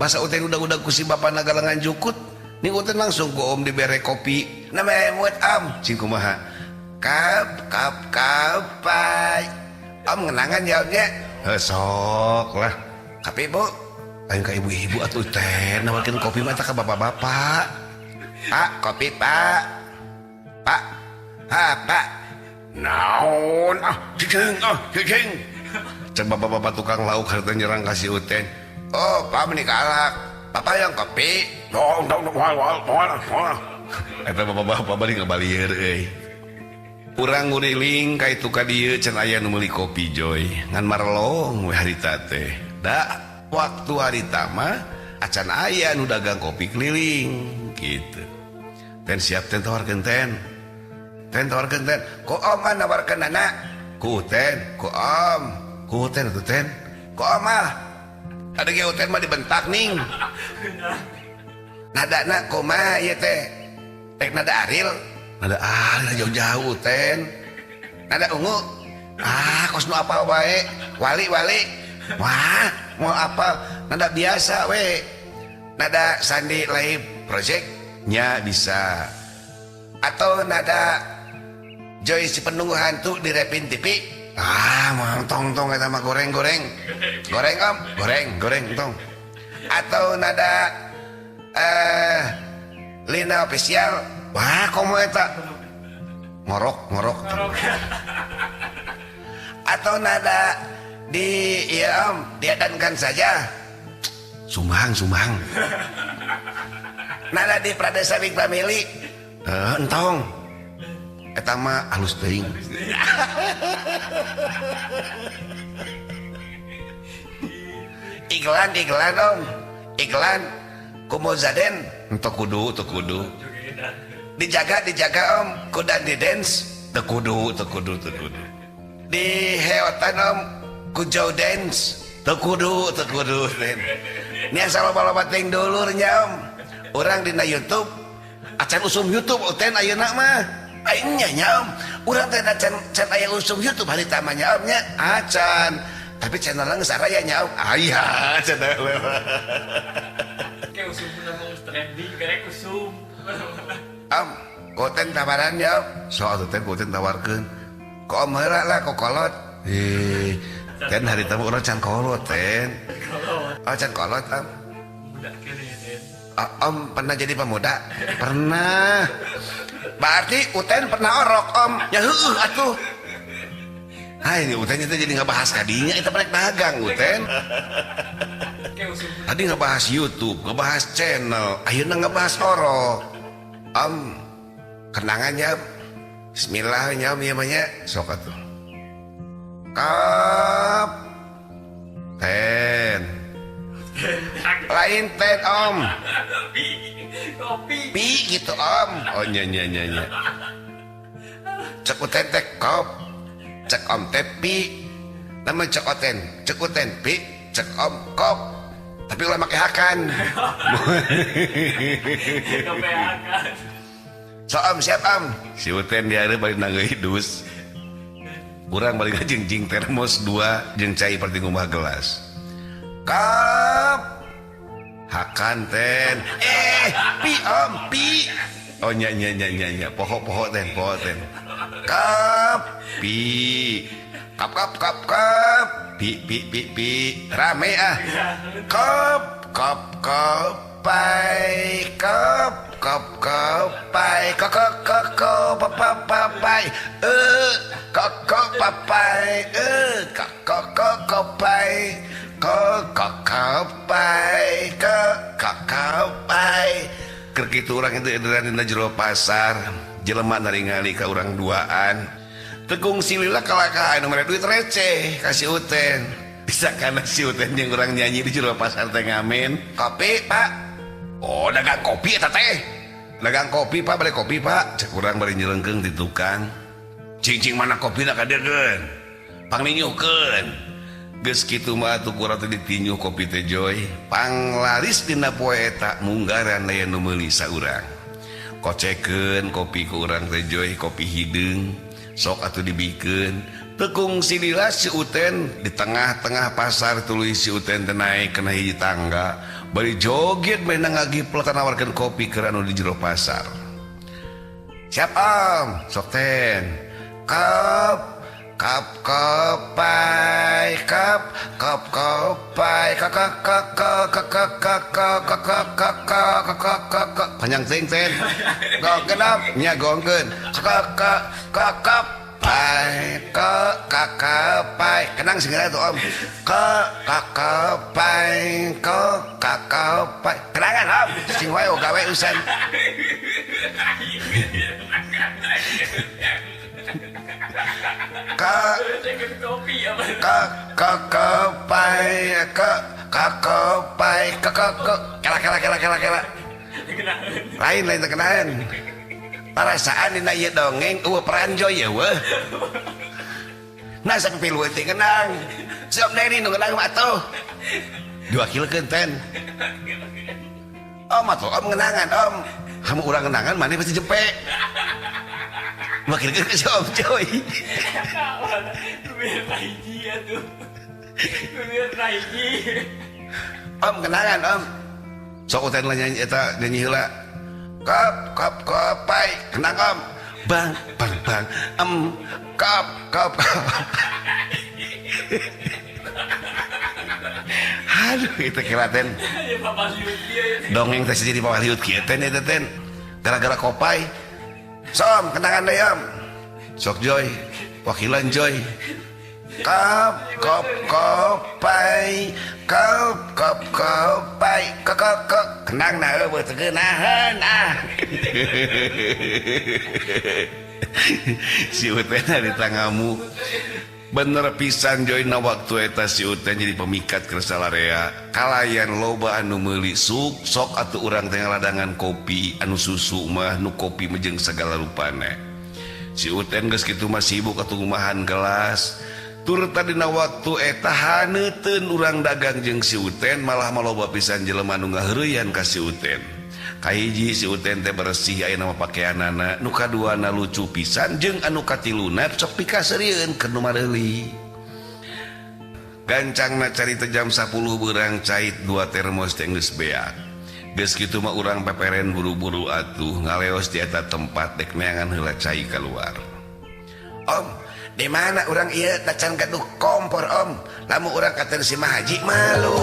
Masa Uten udah-udah ku si bapana galengan jukut. Ning Uten langsung ku om dibere kopi. Namanya muat om. Cing kumaha? Kap kap kapai. Om ngenangan ya omnya. Sok lah. Tapi bu, lain ka ibu-ibu atuh Uten nawarkeun kopi mah ka bapak-bapak. Pak, kopi pak. Pak. Ha, pak. Naon ah, cicing ah, cicing. Cek bapak-bapak tukang lauk harta nyerang kasih Uten. Oh, pak menikah alak. Papa yang kopi. Dong, dong, wal, wal, wal, wal. Eta bapak-bapak bari ngabalieur euy. Urang nguriling ka itu ka dieu can aya nu meuli kopi Joy. Ngan marlong we harita teh. Da waktu harita mah acan aya nu dagang kopi keliling gitu. Ten siap ten tawarkeun ten. Ten tawarkeun ten. Ku om ah nawarkeun anak. Ku ten, ku om. Ku ten atuh ten. Ku om ah. Ada ge Uten mah dibentak ning. Nadana kumaha ieu teh? Rek nada Ariel. Nada Ariel jauh-jauh Uten. Nada ungu. Ah, kos nu apal wae. Wali-wali. Wah, mau apal nada biasa we. Nada Sandi Live Project nya bisa. Atau nada Joy si penunggu hantu di Repin TV. Ah, mau tong-tong eta mah goreng-goreng. Goreng om, goreng, goreng tong. Atau nada Lina Official. Wah, komo eta. Ngorok, ngorok. Atau nada di iya om, diadankan saja. Sumbang, sumbang. Nada di Pradesa Big Family. Entong. Eta mah alus teuing. Iklan, iklan om. Iklan Kumozaden teu kudu, teu kudu. Dijaga, dijaga om. Kudan di dance teu kudu, teu kudu, teu kudu. Di heotan om ku Joe dance teu kudu, teu kudu. Ni asa loba-loba teuing dulurnya om. Urang dina YouTube acan usum YouTube Uten ayeuna mah. Aing nya nya om. Urang teh acan can aya usum YouTube harita mah nya om nya. Acan. Tapi channelna geus araya nya om. Aya channel. Kayak usum nama trending karek usum. Om, koten tawaran ya om. Soal atuh teh koten tawarkeun. Ku om heula lah ku kolot. Ten harita mah urang can kolot ten. Oh can kolot om. Muda kene ten. Om pernah jadi pemuda? Pernah. Berarti Uten pernah orok om. Ya heueuh atuh. Ah ini Uten itu jadi ngebahas kadinya itu pernah dagang Uten. Tadi ngebahas YouTube, ngebahas channel, akhirnya ngebahas orok. Om, kenangannya bismillahnya om ieu mah nya sok atuh. Kap ten. Lain ten om. Kopi. Pi gitu om. Oh nya nya nya nya. Cek Uten teh kop. Cek om teh pi. Nama cek Uten, cek Uten pi, cek om kop. Tapi ulah make hakan. So om siap om. Si Uten diare bari nanggeuy dus. Urang bari ngajingjing termos 2 jeung cai perti ngumah gelas. Kap. Hakan ten. Pi om pi. Oh nya nya nya nya nya. Poho-poho ten, poho ten. Kap pi. Kap kap kap kap. Pi pi pi pi. Rame ah. Kap kap kap pai. Kap kap kap pai. Kok kok kok kok pa pa pa pai. Kok kok pa pai. Kok kok kok kok pai. Kok kok kok pai. Kok kok kok pai. Keur kitu urang itu edaran dina jero pasar. Jelema naringali ka urang duaan. Tegung silila kalakah anu mere duit receh kasih Uten. Bisa kana si Uten jeung urang nyanyi di jero pasar teh ngamen. Kopi, Pak. Oh, dagang kopi eta teh. Dagang kopi, Pak, bari kopi, Pak. Cek urang bari nyelengkeung di tukang. Cing-cing mana kopina ka dieu geun. Pangninyuhkeun. Geus kitu mah atuh kurang teh ditinyuh kopi teh Joy. Panglaris dina poe eta munggaran aya nu meuli saurang. Kocekeun kopi ku urang teh Joy, kopi hideung. Sok atuh dibikeun. Tekung silila si Uten di tengah-tengah pasar tuluy si Uten teh naik kana hiji tangga. Bari joget bari ngagiplek nawarkeun kopi keur anu di jero pasar. Siap Om, sok ten. Kap kap kopai kap kap kopai kak kak kak kak kak kak kak kak kak kak kak kak kak panjang ting ten. Gongkeun am nya gongkeun. Kak kak kak kap pai kak kak pai kenang segala tuh Om. Kak kak pai kak kak pai kenangan Om sing wae gawe usan. Kak kak kak pai kak kak pai kak kak kala kala kala kala kala lain lain terkenaan perasaan dina ieu dongeng eueuh peranjoy ya weuh nah sampe pilu teh kenang si Om Deni nu kenang mah atuh diwakilkeun ten Om atuh Om ngenangan Om kamu urang kenangan maneh pasti jempe wakilkeun ke si Om Joy. Om kenangan Om sok uten lah nyanyi eta nyanyi heula kap kap kopai kenang Om bang bang bang em kap kap. Aduh itu kira ten dongeng teh jadi pawaliut kieu ten eta ten gara-gara kopai. Som kenangan deui Om sok Joy wakilan Joy kap kop kopai kap kop kopai kok kok kenang nah eueuh teu geunaheun ah. Si Uten di tangamu bener pisan Joy na waktu eta si Uten jadi pemikat keur salarea kalayan loba anu meuli suk sok atuh urang teh ngaladangan kopi anu susu mah nu kopi mah jeung sagala rupana. Si Uten geus kitu mah sibuk atuh ngumahan gelas turta dina waktu eta haneuteun urang dagang jeung si Uten malah maloba pisan jelema nu ngaheureyan ka si Uten. Kahiji si Uten teh bersih aya nama pakeanana nu kaduana lucu pisan jeung anu katiluna sok pikaseurieun keur nu mareuli. Gancangna carita jam 10 beurang cait 2 termos teh geus beak. Geus kitu mah urang peperen buru-buru atuh ngaleos di eta tempat dek neangan heula cai kaluar. Om, di mana urang ieu tacan gaduh kompor Om? Lamun urang katen si Mahaji malu.